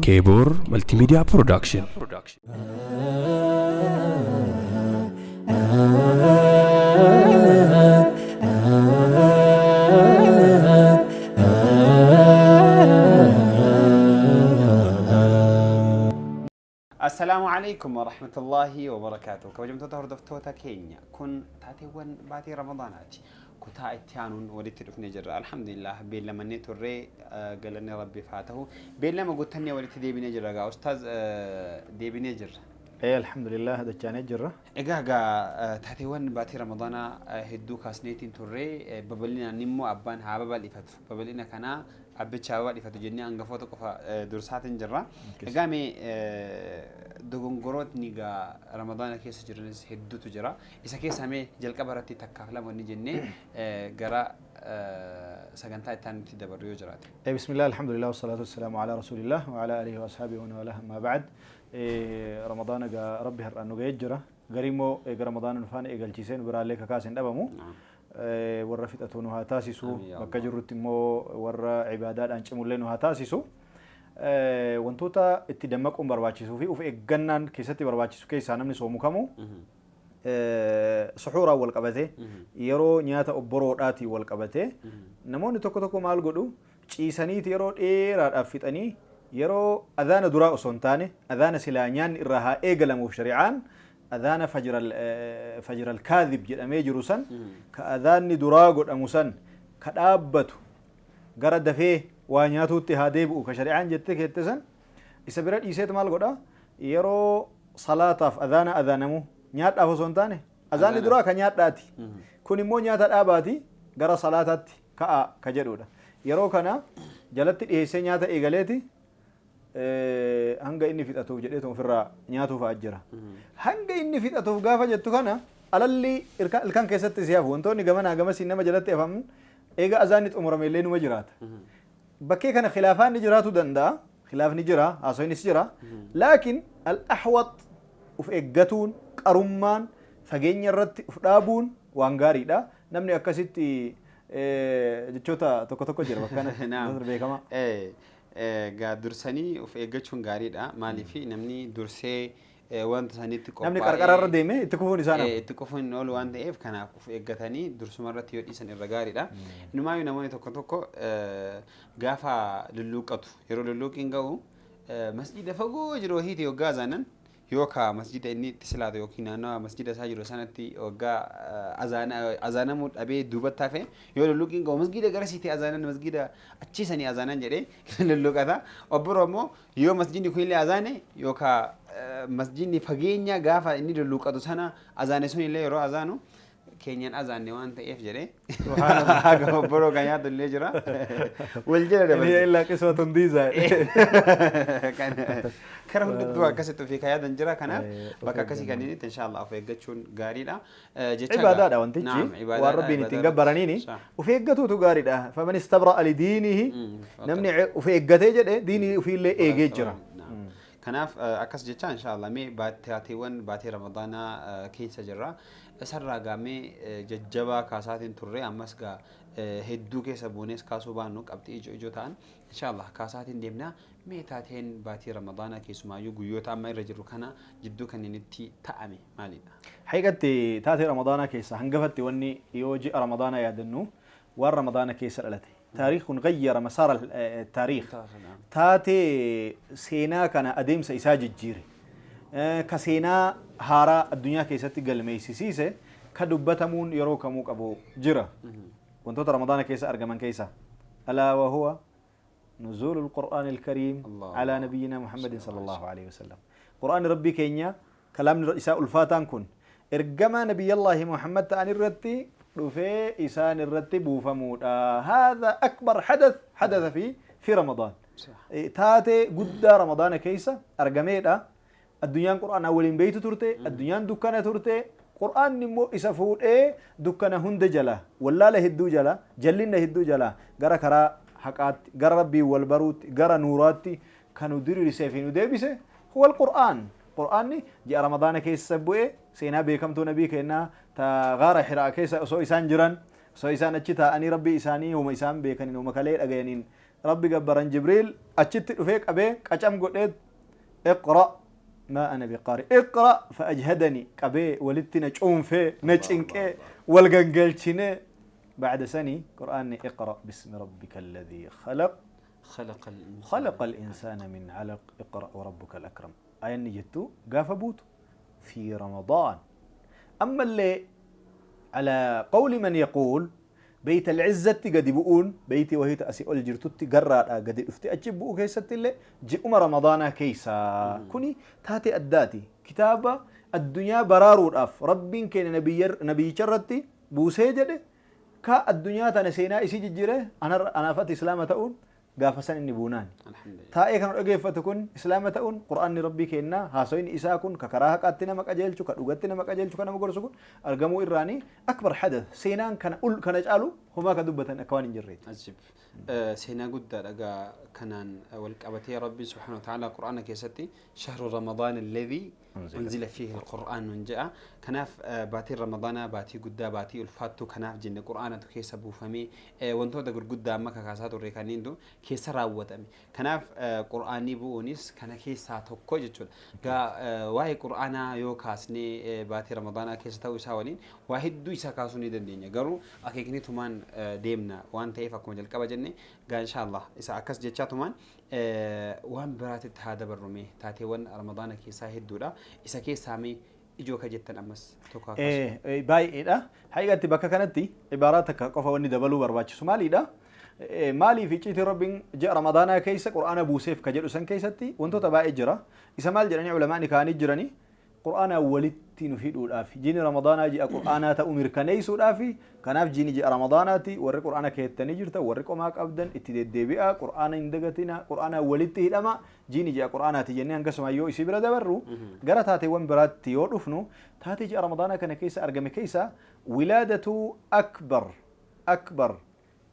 Keeboor Multimedia Production. Assalaamu alaikum warahmatullaahi wabarakaatuh. Kabajamtoota hordoftoota keenya, kun taateewwan baatii Ramadaanaati. Kutaa itti aanuun walitti dhufnee jirra. Alhamdulillah, beellamannee turree, galanni Rabbiif haa ta'u. Beellama guuttannee walitti deebinee jirra gaa ustaaz, deebinee jirra. Ee, alhamdulillah, dachaanee jirra. Egaa gaa taateewwan baatii Ramadaanaa hedduu kaasneetiin turree, babal'inaan immoo abbaan haa babal'ifatu. Babal'ina kanaa abbicha haa babal'ifatu jennee hangafoota qofa dursaatiin jirra. Egaa mee dogongorootni gaa Ramadaana keessa jiranis hedduutu jira. Isa keessaa mee jalqaba irratti takkaaf lama inni jennee gara sagantaa itti aanutti dabarru yoo jiraate. Bismillah, alhamdulillah, wasalaatu wassalaamu ala rasulillah wa ala alihi wa ashaabihi wa man walah, amma ba'd. Ramadaana gaa Rabbi har'aan nu ga'ee jira. Garii immoo eega Ramadaana nu faana eegalchiisee nu biraallee kakaase hin dhabamu. Warra fixatu nu haa taasisu. Amiin yaa Bakka Allah. jirrutti immoo warra ibaadaadhaan cimullee nu haa taasisu. Wantoota itti dammaquun barbaachisuu fi of eeggannaan keessatti barbaachisu keessaa, namni soomu kamuu suxuuraan wal qabatee, yeroo nyaata obboroodhaatiin wal qabatee, namoonni tokko tokko maal godhu? Ciisaniiti yeroo dheeraadhaaf fixanii, yeroo adhaana duraa osoo hin taane, adhaana silaa nyaanni irraa haa eegalamuuf shari'aan, adhaana fajral kaadhib jedhamee jiru san, ka adhaanni duraa godhamu san, ka dhaabbatu gara dafee waa nyaatuutti haa deebi'u ka shari'aan jette keette san, isa bira dhiiseet maal godha? Yeroo salaataaf adhaana adhaanamu nyaadhaaf osoo hin taane, adhaanni duraa ka nyaadhaati, kun immoo nyaata dhaabaati gara salaataatti ka'a ka jedhudha. Yeroo kana jalatti dhiheessee nyaata eegaleeti hanga inni fixatuuf jedheetu ofirraa nyaatuuf jira. Hanga inni fixatuuf gaafa jettu kana, alalli ilkaan keessatti si hafu, wantoonni gamanaa gamasiin nama jalatti hafaman, eega azaanni xumurame illee numa jiraata. Bakkee kana khilaafaan ni jiraatu danda'a. Khilaafni jira, haasoynis jira. Laakiin al-ahwat uf eeggatuun, qarummaan fageenya irratti uf dhaabuun waan gaariidha. Namni akkasitti jechoota tokko tokko jira bakka kanatti. Naam. Beekamaa. Gaa dursanii of eeggachuun gaariidha. Maaliif? Namni dursee wanta sanitti Namni qarqara irra deeme itti kufuun isaa nama. Itti kufuun hin oolu waan ta'eef, kanaaf of eeggatanii dursuma irratti yoo dhiisan irra gaariidha. Inumaayyuu namoonni tokko tokko gaafa lulluuqqatu, yeroo lulluuqqiin ga'u, masjida fagoo jiru wahiiti yoggaa azaanan, yookaa masjida inni itti silaatu yookiin naannawa masjida isaa jiru sanatti waggaa azaanamuu dhabee duubatti hafe, yoo lulluuqqiin ga'u masjida gara siitee azaanan, masjida achiisanii azaanan jedhee lulluuqata. Obboro immoo yoo masjidni kunillee azaane, yookaa masjidni fageenya gaafa inni lulluuqatu sana azaane sunillee yeroo azaanu, keenyan azaanne waan ta'eef jedhee haga obboroo kan nyaatu illee jira. Wal jala In hiya dabarse. illaa qismatun diizaa. Kara hundattuu akkasitti ofii kan yaadan jira. Kanaaf Of bakka akkasii eeggannoo. kanneenitti inshallah of eeggachuun gaariidha. Jecha Ibaadaadha wantichi. Naam, waan ibaadaadha, Rabbiin ittiin ibaadaadha. gabbaraniini of eeggatuutu gaariidha. Faman istabra'a lidiinihi, namni of eeggatee jedhe diinii ofiillee eegee jira. Naam. Kanaaf akkas jecha, inshallah mee taateewwan baatee Ramadaanaa keessa jirra. Isarraa gaa mee jajjabaa kaasaatiin turre, ammas gaa hedduu keessa buunees kaasuu baannu, qabxii ijoo ijoo ta'an inshallah kaasaatiin deemna. Mee taateen baatii Ramadaanaa, keessumaayyuu guyyoota amma irra jirru kana jidduu kanneenitti ta'ame maalidha? Haqiqatti taatee Ramadaanaa keessa hangafatti wanni yoo ji'a Ramadaanaa yaadannu waan Ramadaana keessa dhalate. Taariikh kun gayyara masaara taariikh. Taatee seenaa kana adeemsa isaa jijjiire. Ka seenaa haaraa addunyaa keessatti galmeessisiise, ka dubbatamuun yeroo kamuu qabu jira. Wantoota Ramadaana keessa argaman keessaa. Alaa wa huwa نزول القرآن الكريم الله على نبينا محمد صلى الله عليه وسلم. قرآن ربي كينيا كلام إساء الفاتان كن إرجما نبي الله محمد تأني الرتي رفي إسان الرتي بوفمود. هذا أكبر حدث حدث في رمضان. Taatee guddaa Ramadaana keessa argameedha. Addunyaan Qur'aanaa waliin beeytu turte, addunyaan dukkana turte, Qur'aanni immoo isa fuudhee dukkana hunda jala, wallaala hedduu jala, jallinna hedduu jala gara karaa haqaatti, gara Rabbiin wal baruutti, gara nuuraatti kan nu diriirsee fi nu deebise huwa al-Qur'aan. Qur'aanni ji'a Ramadaana keessa bu'e. Seenaa beekamtuu nabii kennaa ta gaara Hiraa keessa osoo isaan jiran, Osoo isaan achi taa'anii Rabbii isaanii huma isaan beekaniin huma kalee dhagayaniin Rabbi gabbaran, Jibriil achitti dhufee qabee qacam godhee, "Iqra." "Ma ana biqaari." "Iqra." Fa'ajhadani, qabee walitti na cuunfee, na cinqee, wal gangalchinee bacda sanii Qur'aanni "Iqra bismi rabbika alladhii khalaq خلق الإنسان خلق الإنسان من علق اقرأ وربك الأكرم" آية jettu gaafa buutu في رمضان. أما اللي على قول من يقول بيت العزة قد بؤون بيتي وهي تأسي أول جرتوتي قرر قد افتي أجيب بؤو كيست اللي جئ رمضان كيسا كوني تاتي أداتي كتابة الدنيا برارو الأف ربين كان نبي نبي شرتي بوسي جده كا الدنيا تنسينا إسي جيره أنا فات إسلام تؤون gaafa san inni buunaan. Alhamdulillah. Taa'ee kan dhageeffatu kun islaama ta'uun, Qur'aanni Rabbii kennaa, haasoyni isaa kun ka karaa haqaatti nama qajeelchu, ka dhugatti nama qajeelchu, ka nama gorsu kun argamuu irraanii akbar hadath seenaan kana ul kana caalu homaa ka dubbatan akka waan hin jirreeti. Ajib. Seenaa guddaadha gaa kanaan wal qabatee Rabbi سبحانه وتعالى Qur'aana keessatti "شهر رمضان الذي أنزل فيه القرآن" nun jedha. Kanaaf baatiin Ramadaanaa baatii guddaa, baatii ulfaattuu kanaaf jenne Qur'aanatu keessa buufamee, wantoota gurguddaa amma kakaasaa turre kanneentu keessa raawwatame. Kanaaf Qur'aanni bu'uunis kana keessaa tokko jechuudha. Gaa waa'ee Qur'aanaa yoo kaasnee baatii Ramadaanaa keessa ta'uu isaa waliin waa hedduu isaa kaasuu ni dandeenya. Garuu akeekni tumaan deemna waan ta'eef, akkuma jalqaba jenne gaa inshallah isa akkas jechaa tumaan waan biraatitti haa dabarrume. Taateewwan Ramadaana keessaa hedduudha. Isa keessaa mee ijoo ka jettan ammas tokko haa kaasu. Baay'eedha. Haqiqatti bakka kanatti ibaaraa takka qofa wanni dabaluu barbaachisu maalidha? Maaliif icciitii Rabbiin ji'a Ramadaanaa keessa Qur'aana buuseef ka jedhu san keessatti wantoota baay'ee jira. Isa maal jedhanii ulamaani kaanii jiranii? Qur'aanaa walitti nu hidhuudhaaf, jiini Ramadaanaa ji'a Qur'aanaa ta'uu mirkaneessuudhaaf. Kanaaf jiini ji'a Ramadaanaati. Warri Qur'aana keettanii jirtan, warri qomaa qabdan, itti deddeebi'aa, Qur'aana hin dagatina, Qur'aanaa walitti hidhama, jiini ji'a Qur'aanaati jennee hangasuma yoo isii bira dabarru, gara taateewwan biraatti yoo dhufnu, taatee ji'a Ramadaanaa kana keessa argame keessa ولادة أكبر أكبر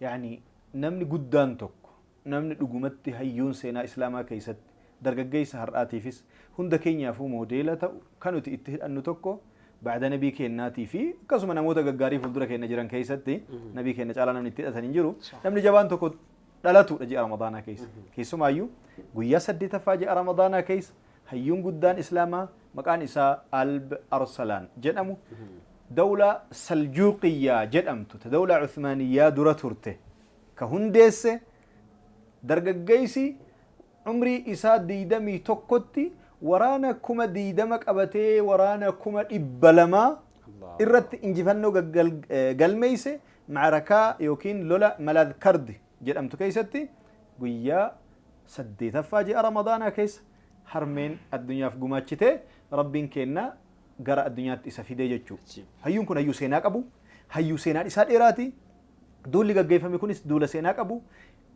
يعني namni guddaan tokko, namni dhugumatti hayyuun seenaa islaamaa keessatti dargaggeessa har'aatiifis hunda keenyaafuu moodeela ta'u kan nuti itti hidhannu tokko, ba'da nabii kennaatii fi akkasuma namoota gaggaarii fuuldura keenya jiran keessatti nabii keenya caalaa namni itti hidhatan hin jiru, namni jabaan tokko dhalatudha ji'a Ramadaanaa keessa. Keessumaayyuu guyyaa 8ffaa ji'a Ramadaanaa keessa hayyuun guddaan islaamaa maqaan isaa Alb Arsalaan jedhamu, dawla Saljuuqiyyaa jedhamtu ta dawla Uthmaaniyyaa dura turte ka hundeesse, dargaggeessi umrii isaa 21tti waraana 20,000 qabatee waraana 200,000 irratti injifannoo galmeeyse, macrakaa yookiin lola Malaadkardi jedhamtu keessatti guyyaa 8ffaa ji'a Ramadaanaa keessa harmeen addunyaaf gumaachitee Rabbiin kenna gara addunyaatti isa fidee jechuudha. Hayyuun kun hayyuu seenaa qabu, hayyuu seenaan isaa dheeraati. Duulli gaggeeffame kunis duula seenaa qabu.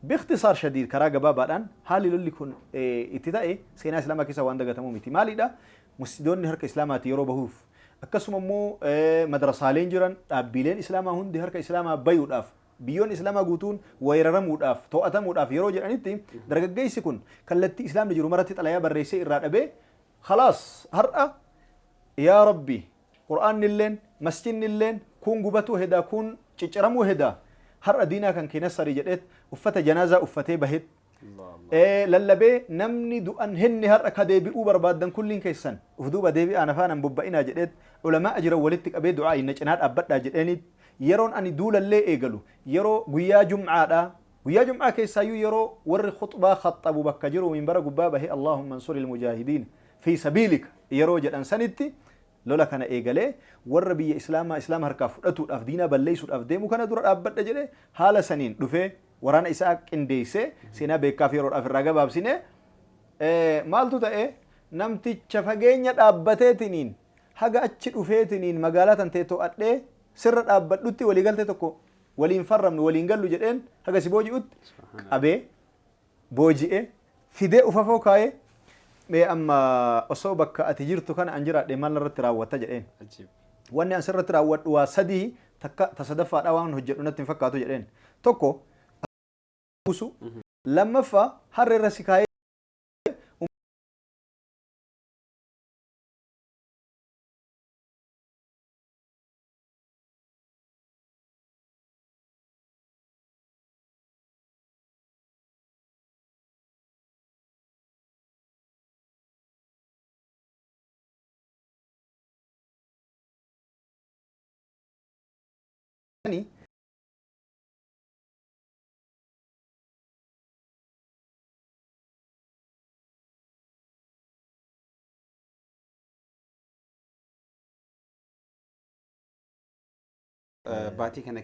باختصار شديد, karaa gabaabaadhaan, haalli lolli kun itti ta'e seenaa islaamaa keessa waan dagatamuu miti. Maalidha? Masjidoonni harka islaamaati yeroo bahuuf, akkasuma immoo madrasaaleen jiran, dhaabbileen islaamaa hundi harka islaamaa bayuudhaaf, biyyoonni islaamaa guutuun weeraramuudhaaf, to'atamuudhaaf yeroo jedhanitti, dargaggeessi kun kallattii islaamni jiru maratti xalayaa barreessee irraa dhabee, خلاص har'a yaa Rabbi, Qur'aanni illeen masjidni illeen kun gubatuu hedaa, kun cicciramuu hedaa, har'a diinaa kan kee nassarii jedheet uffata janaazaa uffatee baheet lallabee, namni du'an hinni har'a ka deebi'uu barbaaddan kulliin keessan uf duuba deebi'aa, nafaanan bobba'inaa jedheet, ulamaa jiran walitti qabee du'aa inna cinaa dhaabbadhaa jedheenit, yeroon ani duulallee eegalu yeroo guyyaa jum'aadha, guyyaa jum'aa keessaayyuu yeroo warri khuxbaa khaxabu bakka jiru minbara gubbaa bahee "اللهم انصر المجاهدين في سبيلك" yeroo jedhan sanitti lola kana eegalee, warra biyya islaamaa islaama harkaa fudhatuudhaaf, diinaa balleessuudhaaf deemu kana dura dhaabbadha jedhe. Haala saniin dhufee waraana isaa qindeessee, seenaa beekaaf yeroodhaaf irraa gabaabsine, maaltu ta'e? Namticha fageenya dhaabbateetiniin haga achi dhufeetiniin magaalaa tan ta'e to'adhee sirra dhaabbadhutti waliigaltee tokko waliin farramnu, waliin gallu jedheen, haga si booji'utti qabee booji'e fidee ufafoo kaayee, "Mee amma osoo bakka ati jirtu kana an jiraadhe maal irratti raawwatta?" jedheen. "Wanni an sirratti raawwadhu waa sadii, takka ta sadaffaadha waan hojjedhu natti hin fakkaatu" jedheen. Tokko buusu, lammaffaa harree irra si kaayee Baatii kana